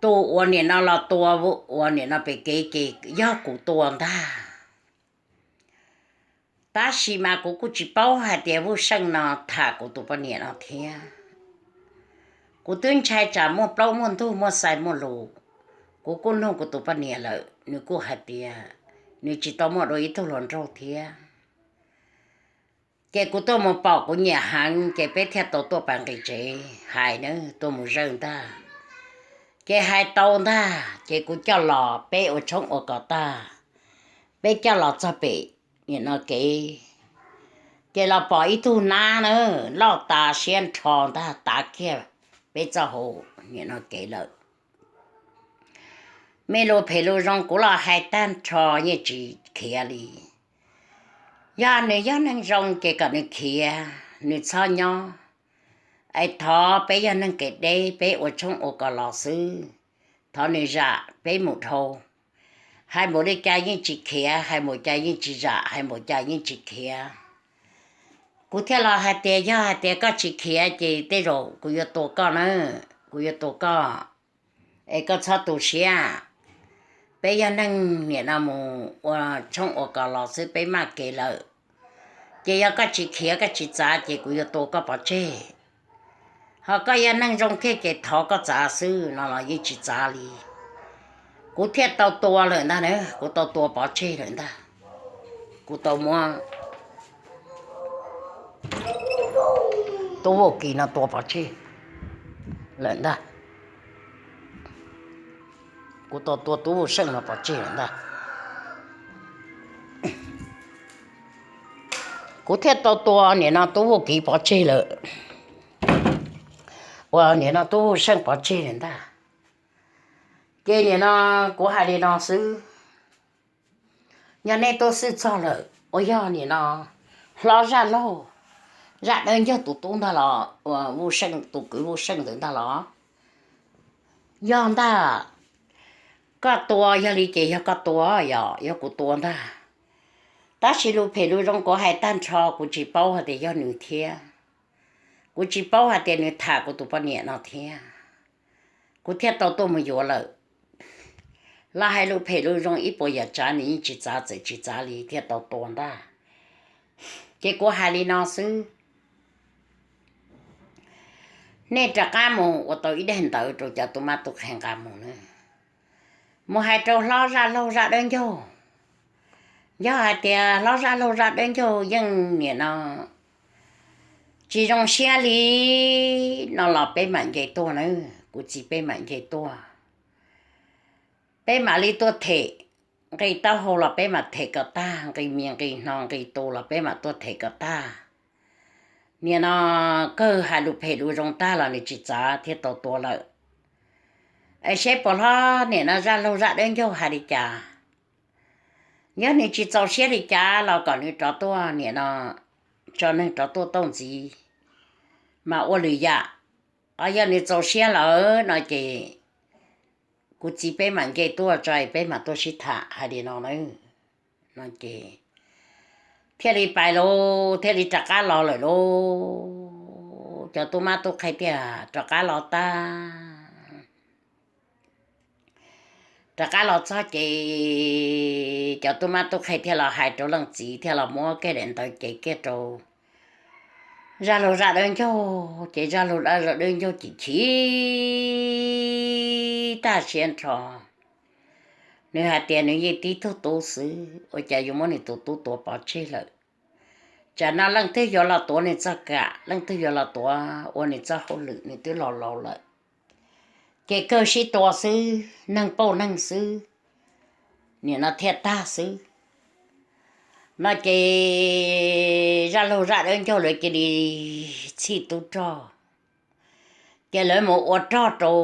tus uas nim no los tua, uas nim no pem kev ces yog kuv tua ntag. Tab sis mas kuv kuj tsis paub hais tias Vuj Seej no tham kuv tus poj niam no thiab. Kuv twb ntshai tsam muaj plaub muaj ntug muaj xais muaj lus. Kuv kuj nug kuv tus poj niam lawm, nws kuj hais tias nws tsis tau muaj dua ib tug hluas nraug thiab. Ces kuv tuaj mus pom kuv nyiam heev ces peb thiaj tau tuaj pas nqis tsev hais na, tuaj mus zawj ntag. Ces hais tau ntag ces kuv coj los peb ua tshoob ua kos tag, peb coj los txog pem nim no kev, ces los pom ib tug nab na, loj tas siab nrho ntag, tav kiag peb txoj hau nim no kev lawm. Me lus phem lus zoo kuv los hais tag nrho yeej tsis khiav li. Yog nws yog neeg zoo ces kom nws khiav, nws txhob nyob. Es thov peb yog neeg kev deb, peb ua tshoob ua kos los xwb, thov nws zam peb mus dhau. Hais npaum li cas yeej tsis khiav, hais npaum cas yeej tsis zam, hais npaum cas yeej tsis khiav. Kuv thiaj los hais tias yog hais tias koj tsis khiav ces tej zaum kuv yuav tua koj na, kuv yuav tua koj. Es koj txhob tu siab, peb yog neeg nim no mus ua tshoob ua kos los xwb peb maj kev lawm. Ces yog koj tsis khiav koj tsis txav ces kuv yuav tua koj pov tseg. Ho koj yog neeg zoo thiab ces thov koj txav xwb no los yeej tsis txav li. Kuv thiaj tau tua lawm ntag na, kuv tau tua pov tseg lawm ntag. Kuv tau muab tub Vuj Kis no tua pov tseg lawm ntag. Kuv tau tua tub Vuj Seej no pov tseg lawm ntag. Kuv thiaj tau tua nim no tub Vuj Kis pov tseg lawm, uas nim no tub Vuj Seej pov tseg lawm ntag. Ces nim no kuv hais li no xwb, yog nej tuaj xwb txog lawm uas yog nim no hlob zaj laug, zaj dawb ncaug tus tub ntag los, uas Vuj Seej tus kwv Vuj Seej ntawd ntag los, yog ntag, koj tua, yog li ces yog koj tua, yog, yog kuv tua ntag. Tab sis lus phem lus zoo kuv hais tag nrho kuv tsis paub hais tias yog nws thiab. Kuv tsis paub hais tias nws tham kuv tus poj niam no thiab. Kuv thiaj tau tuaj mus yuav lawm. Los hais lus phem lus zoo ib puas yam tsav nws yeej tsis txav, txawm tsis txav li thiaj tau tua ntag. Ces kuv hais li no xwb, nej rov qab mus ua tau ib daim ntawv rau cov tub mab tub qhe nqa mus na, mus hais rau hlob zaj laug zaj dawb ncaug. Yog hais tias hlob zaj laug zaj dawb ncaug yeej nim no tsis zoo siab li no los peb mam nce tuaj na, kuv txiv, peb mam nce tuaj. Peb mam li tuaj them, nqi taub hau los peb mam them kom tag, nqi mis nqi hno nqi tu los peb mam tuaj them kom tag. Nim no kawg hais lus phem lus zoo tag los nws tsis txav thiaj tau tua lawm. Es seb puas hlob nim no zaj laug zaj dawb ncaug hais li cas. Yog nws tsis txaus siab li cas los kom nws rov tuaj nim no tso neeg rov tuaj tauj ntxiv mas ua lwm yam. Ho yog nws txaus siab lawm no ces kuv txiv peb mam nce tuaj tso peb mam tuaj sib tham hais li no na. No ces thiaj li pais lauj, thiaj li rov qab los lawm lauj. Cov tub mab tub qhe thiaj rov qab los tag. Rov qab los txog ces cov tub mab tub qhe thiaj los hais rau leej txiv thiaj los muab kiag daim ntawv cev kiag rau zaj laug zaj dawb ncaug ces zaj laug zaj dawb ncaug chim chim tag siab nrho. Nws hais tias nws yeej tib tug tub xwb ua cas yuav muab nws tus tub tuav pov tseg lawm. Tsam no leej twg yuav los tuav nws txoj kam, leej twg yuav los tuav ua nws txoj hauj lwm, nws twb laus laus lawm. Ces kawg sib tua xwb, neeg pauj neeg xwb, nim no thiaj tag xwb. No ces zaj laug zaj dawb ncaug lawv cia li txhij tub rog, ces lawv mus ua rog rau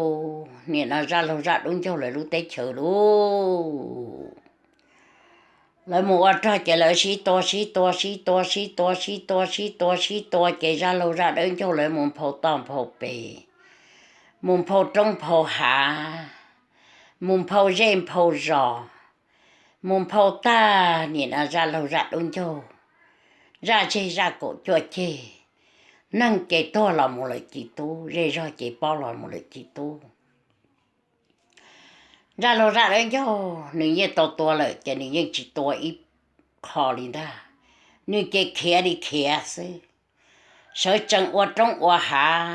nim no zaj laug zaj dub ncaug lawv lub teb chaws lauj. Lawv mus ua rog ces lawv sib tua sib tua sib tua sib tua sib tua sib tua sib tua ces zaj laug zaj dawb ncaug lawv mus nphau toj nphau pes, mus nphau roob nphau hav, mus nphau zej nphau zos, mus nphau tag nim no zaj laug zaj dub ncaug, zaj zej zaj kaum cuaj ceg. Neeg ces tuag los mus lawm ci tub, zej zog ces paub los mus lawm ci tub. Zaj laug zaj dawb ncaug nws yeej tau tua lawm ces nws yeej tsis tua ib qho li ntag. Nws ces khiav li khiav xwb, sawv tsees ua roob ua hav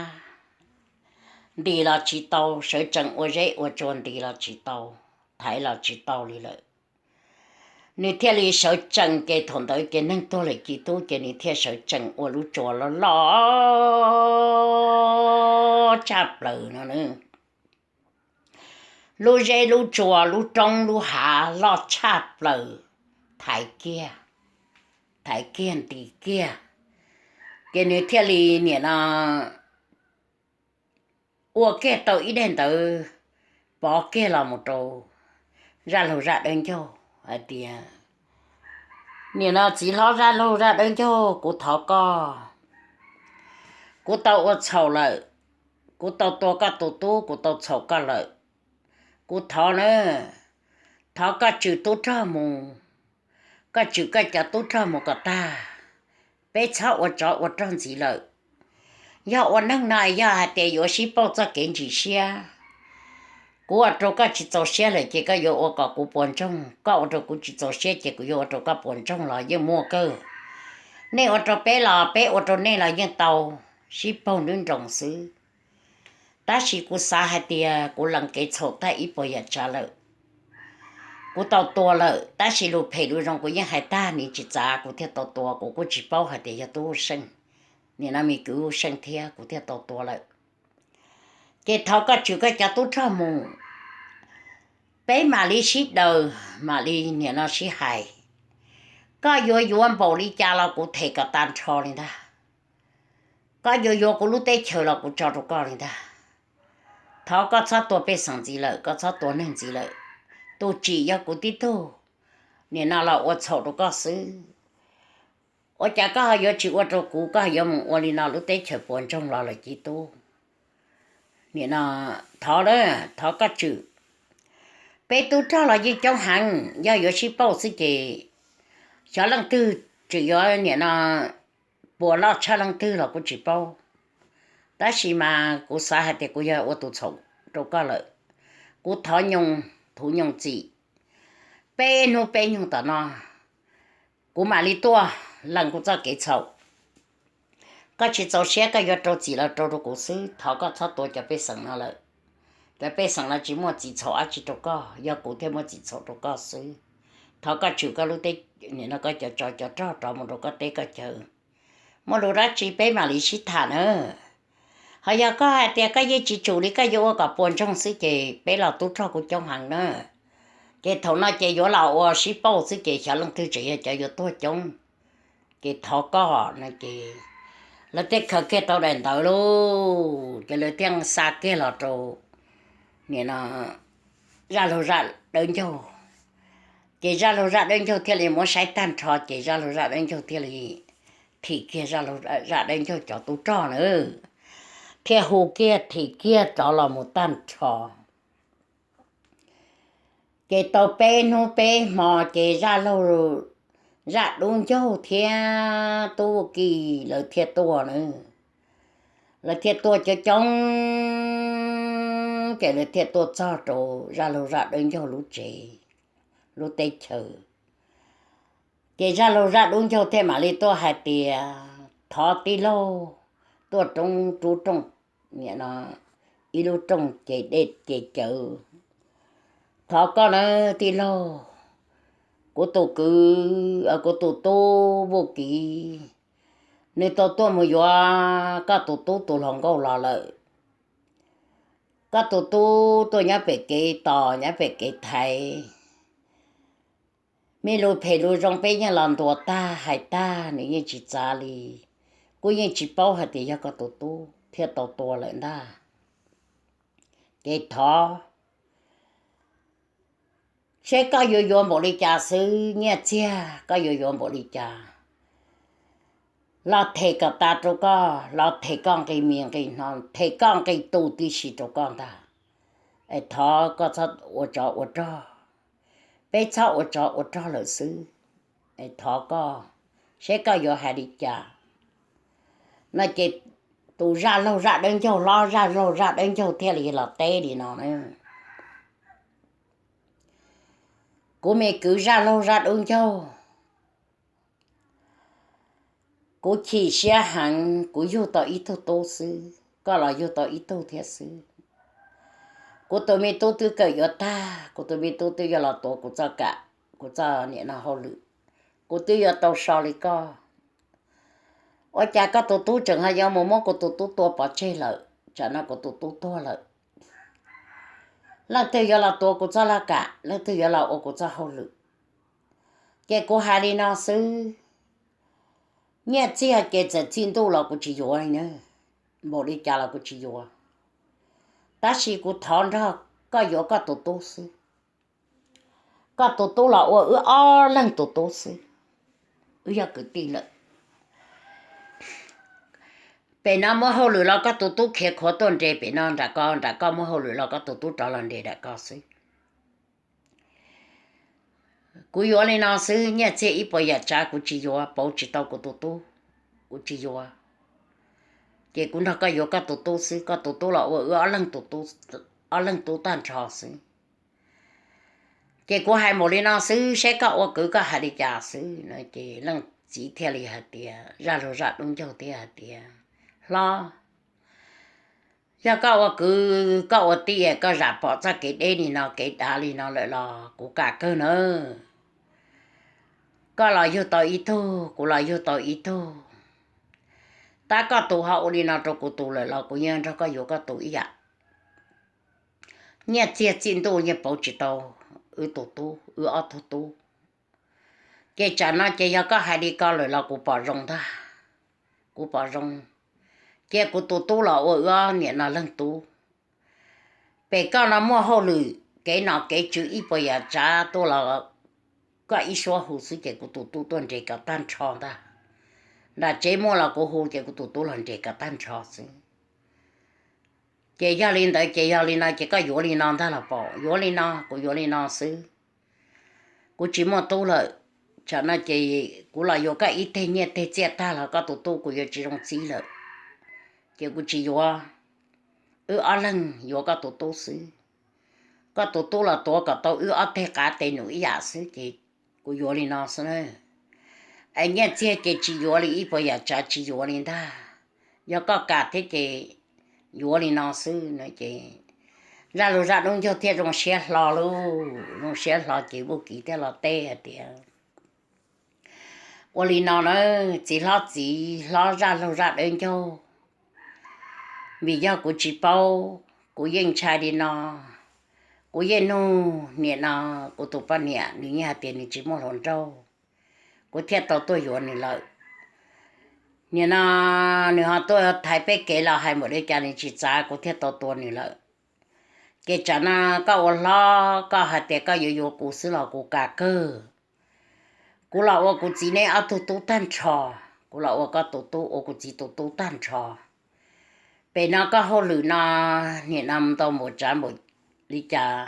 nti los tsis tau, sawv tsees ua zeb ua tsua nti los tsis tau, thaiv los tsis tau li lawm. Nws thiaj li sawv tsees ces thaum ntawd ces neeg tuag lawm ci tub ces nws thiaj sawv tsees ua lub tsua loj loj tshaj plaws no. Lub zeb lub tsua lub roob lub hav loj tshaj plaws, thaiv kiag, thaiv kiag nti kiag, ces nws thiaj li nim no ua kiag tau ib daim ntawv pov kiag los mus rau zaj laug zaj dawb ncaug hais tias, nim no txiv hlob zaj laug zaj dawb ncaug, kuv thov koj, kuv tau ua txhaum lawm, kuv tau tua koj tus tub, kuv tau txhaum koj lawm. Kuv thov na, thov koj tswm tub rog mus, koj tswm koj cov tub rog mus kom tag, peb txhob ua tsov ua rog ntxiv lawm. Yog ua neeg no yog hais tias yuav sib pauj txoj kev ntsim siab, kuv ua rau koj tsis txaus siab lawm ces koj yuav ua kom kuv puas ntsoog, koj ua rau kuv tsis txaus siab ces kuv yuav ua rau koj puas ntsoog los yeej muaj kawg. Nej ua rau peb los peb ua rau nej los yeej tau, sib pauj nruab nroos xwb. Tab sis kuv xav hais tias kuv lees kev txhaum tag ib puas yam tsav lawm. Kuv tau tua lawm tab sis lus phem lus zoo kuv yeej hais tag, nws tsis txav kuv thiaj tau tua, kuv kuj tsis paub hais tias yog tub Seej, nim no me kwv Seej thiab, kuv thiaj tau tua lawm. Ces thov koj tswm koj cov tub rog mus, peb mam li sib daws, mam li nim no sib hais. Koj yuav yuav npaum li cas los kuv them kom tag nrho li ntag. Koj yuav yuav kuv lub teb chaws los kuv tso rau koj li ntag. Thov koj txhob tua pej xeem ntxiv lawm, koj txhob tua neeg ntxiv lawm. Tus tsim yog kuv tib tug, nim no los ua txhaum rau koj xwb. Ua cas koj ho yuav tsis ua rau kuv, koj ho yuav mus ua li no, lub teb chaws puas ntsoog los lawm ci tub. Nim no thov, thov koj tswm. Peb tub rog los yeej coob heev, yog yuav sib pauj xwb ces xyov leej twg tseem yuav nim no puas loj tshaj leej twg los kuv tsis paub. Tab sis mas kuv xav hais tias kuv yog ua tus txhaum rau koj lawm. Kuv thov nyooj thuv nyooj txim, peb hnub peb nyoog tom no kuv mam li tuaj lees kuv txoj kev txhaum. Koj tsis txaus siab koj yuav rau txim los rau rau kuv xwb, thov koj txhob tua cov pej xeem no lawm. Cov pej xeem no tsis muaj txim txhaum dab tsi rau koj, yog kuv thiaj muaj txim txhaum rau koj xwb. Thov koj tswm koj lub teb, nim no koj cov tsov cov rog rov mus rau koj teb koj chaw, muaj lus dab tsi peb mam li sib tham na. Ho yog koj hais tias koj yeej tsis tsum li, koj yuav ua kom puas ntsoog xwb ces peb los tub rog kuj coob heev na. Ces thaum no ces yuav los ua sib pauj xwb ces xyov leej twg tseem yog cov yuav tuag coob. Ces thov koj no ces lawv thiaj khaws kiag tau daim ntawv lauj, ces lawv thiaj xa kiag los rau nim no Zaj Laug Zaj Dawb Ncaug. Ces Zaj Laug Zaj Dawb Ncaug thiaj li muab saib tag nrho ces Zaj Laug Zaj Dawb Ncaug thiaj li thim kiag Zaj Laug Zaj Dawb Ncaug cov tub rog na, thiaj hu kiag thim kiag rov los mus tag nrho. Ces tau peb hnub peb hmo ces Zaj Laug Zaj Dub Ncaug thiab Tub Kis lawv thiaj tuaj na. Lawv thiaj tuaj coob coob, ces lawv thiaj tuaj txog rau Zaj Laug Zaj Dawb Ncaug lub tsev, lub teb chaws. Ces Zaj Laug Zaj Dub Ncaug thiaj mam li tuaj hais tias, thov tij laug tuaj roob rub rooj, nim no ib lub rooj ces dej ces cawv. Thov koj nawb tij laug, kuv tus kwv, kuv tus tub Npuj Kiv, nws tau tuaj mus yuav koj tus tub tus hluas nkauj los lawm. Koj tus tub tuaj nyob pem kev tos nyob pem kev thaiv, me lus phem lus zoo peb yeej los ntuas tag hais tag nws yeej tsis txav li. Kuv yeej tsis paub hais tias yog koj tus tub thiaj tau tua lawm ntag. Ces thov seb koj yuav yuav npaum li cas xwb, nyiaj txiag koj yuav yuav npaum li cas, los them kom tas rau koj, los them koj nqi mis nqi hno, them koj nqi tus tib si rau koj ntag. Es thov koj txhob ua tsov ua rog, peb txhob ua tsov ua rog lawm xwb. Es thov koj seb koj yuav hais li cas. No ces tus Zaj Laug Zaj Dawb Ncaug hlob, Zaj Laug Zaj Dawb Ncaug thiaj li los teb li no na. Kuv me kwv Zaj Laug Zaj Dub Ncaug, kuv chim siab heev, kuv yug tau ib tug tub xwb, koj los yug tau ib tug thiab xwb. Kuv tus me tub twb kawm yuav tag, kuv tus me tub twb yuav los tuav kuv txoj kam, kuv txoj niam no hauj lwm, kuv twb yuav tau so li koj. Ua cas koj tus tub tseem ho yuav mus muab kuv tus tub tua pov tseg lawm, tsam no kuv tus tub tuag lawm, leej twg yuav los tuav kuv txoj laj kam, leej twg yuav los ua kuv txoj hauj lwm? Ces kuv hais li no xwb, nyiaj txiag ces txawm txij ntuj los kuv tsis yuav li na, npaum li cas los kuv tsis yuav. Tab sis kuv thov nrog koj yuav koj tus tub xwb, koj tus tub los ua wb ob leeg tus tub xwb, wb yog kwv tij lawm. Pem no muaj hauj lwm los koj tus tub khiav khuav tuaj nres pem no nram ko, nram ko muaj hauj lwm los koj tus tub rov los nres nram ko xwb. Kuv yuav li no xwb, nyiaj txiag ib puas yam tsav kuv tsis yuav, pauv tsis tau kuv tus tub, kuv tsis yuav. Ces kuv nrog koj yuav koj tus tub xwb, koj tus tub los ua wb ob leeg tub tag nrho xwb. Ces kuv hais npaum li no xwb, seb koj ua kwv koj hais li cas xwb no. Ces leej txiv thiaj li hais tias, Zaj Laug Zaj Dub Ncaug thiaj hais tias, hlob, yog koj ua kwv koj ua tij koj zam pom txoj kev deb li no kev dav li no lawm los kuv kam kawg nawb. Koj los yug tau ib tug, kuv los yug tau ib tug. Tab koj tus ho ua li no rau kuv tus lawm los kuv yeej nrog koj yuav koj tus ib yam. Nyiaj txiag txij ntuj yeej pauv tsis tau wb tus tub, wb ob tug tub. Ces tsam no ces yog koj hais li ko lawm los kuv pom zoo ntag, kuv pom zoo. Cia kuv tus tub los ua wb ob niam no leej tub. Pem koj no muaj hauj lwm kev nom kev tswv ib puas yam tsav tuaj los koj ib suab hu xwb ces kuv tus tub tuaj nres kom tag nrho ntag. Nram tsev muaj los kuv hu ces kuv tus tub los nres kom tag nrho xwb. Ces yog li ntawd ces yog li no ces koj yuav li no ntag los pom, yuav li no, kuv yuav li no xwb. Kuv tsis muaj tub lawm, tsam no ces kuv los yuav koj ib teg nyiaj teg txiaj tag los koj tus tub kuv yuav tsis zoo txib lawm. Ces kuv tsis yuav, wb ob leeg yuav koj tus tub xwb. Koj tus tub los tuav kom tau wb ob teg qav tes num ib yam xwb ces kuv yuav li no xwb na. Es nyiaj txiag ces tsis yuav li, ib puas yam tsav tsis yuav li ntag. Yog koj kam thiab ces yuav li no xwb no ces Zaj Laug Zaj Dub Ncaug thiaj zoo siab hlo lauj, zoo siab hlo ces Npuj Kiv thiaj los teb hais tias, ua li no na, txiv hlob, txiv hlob Zaj Laug Zaj Dawb Ncaug, vim yog kuv tsis paub, kuv yeej ntshai li no, Kuv yeej nug nim no kuv tus poj niam, nws yeej hais tias nws tsis muaj hluas nraug, kuv thiaj tau tuaj yuav nws lawm. Nim no nws ho tuaj thaiv peb kev los hais npaum li cas nws tsis txav, kuv thiaj tau tua nws lawm. Ces tsam no koj ua hlob koj hais tias koj yuav yuav kuv xwb los kuv kam kawg. Kuv los ua kuv txiv neb ob tug tub tag nrho, kuv los ua koj tus tub, ua kuv txiv tus tub tag nrho. Pem no koj hauj lwm no nim no ntau npaum tsav npaum li cas,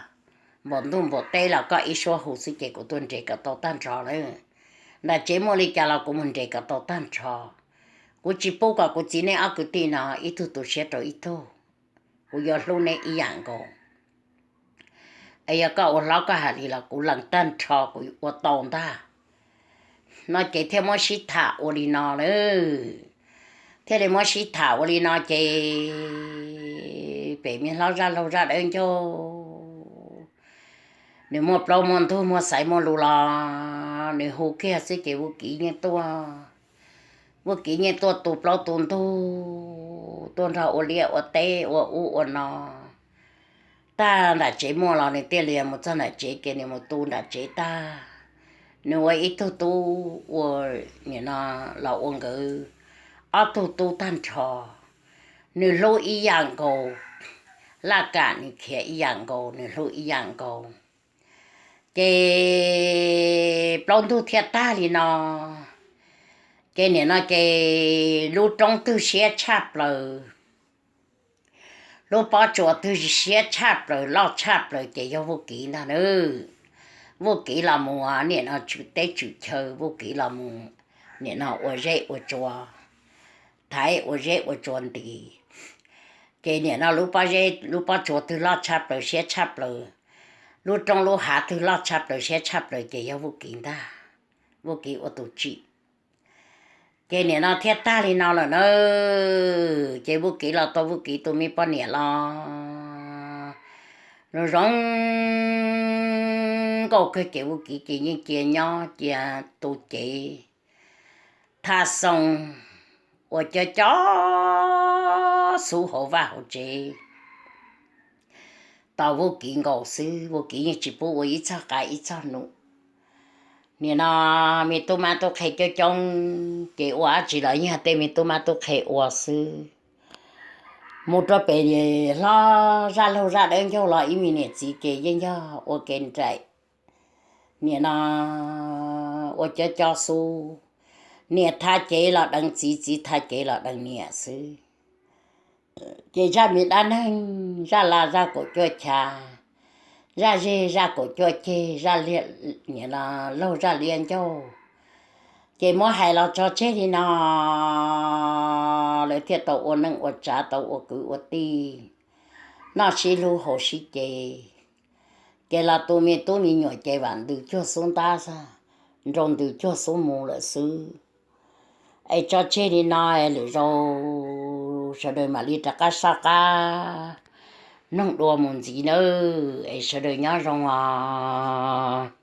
npaum ntuj npaum teb los koj ib suab hu xwb ces kuv tuaj nres kom tau tag nrho lawm. Nram tsev muaj li cas los kuv mus nres kom tau tag nrho. Kuv tsis pub kom kuv txiv neb ob kwv tij no ib tug tu siab rau ib tug. Kuv yuav hlub neb ib yam nkaus. Es yog koj ua hlob koj hais li los kuv lees tag nrho, kuv ua tau ntag. No ces thiaj muab sib tham ua li no lawm. Thiaj li muab sib tham ua li no ces pem me hlob zaj laug zaj dawb ncauj, nws muaj plaub muaj ntug muaj xaiv muaj lus los nws hu kiag xwb ces Vus Kiv yeej tuaj. Vus Kiv yeej tuaj tu plaub tu ntug, tuaj nrog ua liaj ua teb ua ub ua no. Tag nram tsev muaj los nws thiaj li mus txog nram tsev ces nws mus tu nram tsev tag. Nws ua ib tug tub ua, nim no los ua nkawd ob tug tub tag nrho. Nws hlub ib yam nkaus, laj kam nws khiav ib yam nkaus, nws hlub ib yam nkaus. Ces plaub ntug thiaj tag li no. Ces nim no ces lub roob twg siab tshaj plaws, lub pob tsuas twg siab tshaj plaws loj tshaj plaws ces yog Vus Kiv ntag na. Vus Kiv los mus nim no tswm teb tswm chaw, Vus Kiv los mus nim no ua zeb ua tsua, thaiv ua zeb ua tsua nti. Ces nim no lub pob zeb lub pob tsuas twg loj tshaj plaws siab tshaj plaws, lub roob lub hav twg loj tshaj plaws siab tshaj plaws ces yog Vus Kiv ntag. Vus Kiv ua tus tsim. Ces nim no thiaj tag li no lawm na. Ces Vus Kiv los tau Vus Kiv tus me poj niam los zoo zoo nkauj kawg ces Vus Kiv ces yeej cia nyob cia tu cev tha xoo ua cov cov xub hauv vaj hauv tsev tos Vus Kiv nkaus xwb, Vus Kiv yeej tsis pub ua ib txog qav ib txog num. Nim no me tub mab tub qhe coob coob ces ua dab tsi los yeej tej me tub mab tub qhe ua xwb. Mus rau pem hlob zaj laug zaj dawb ncauj los ib me niam txiv ces yeej yog ua kev nraim. Nim no ua cov cov xub, niam tha cev los deev txiv, txiv tha cev los deev niam xwb. Ces zaj me dab neeg, zaj la zaj kaum cuaj chav, zaj zeg zaj kaum cuaj ceg, zaj liaj, nim no laug zaj liab ncauj, ces muab hais los tso tseg li no. Lawv thiaj tau ua neej ua tsav, tau ua kwv ua tij, noj sib hlub haus sib ce. Ces los tu me tub me nyuam ces vam ntws cuag xub ntab xwb, nroo ntws cuag xub mus lawm xwb. Es tso tseg li no, lwm zaus sawv daws mam li rov qab soj qab mloog dua mus ntxiv nawb, es sawv daws nyob zoo os.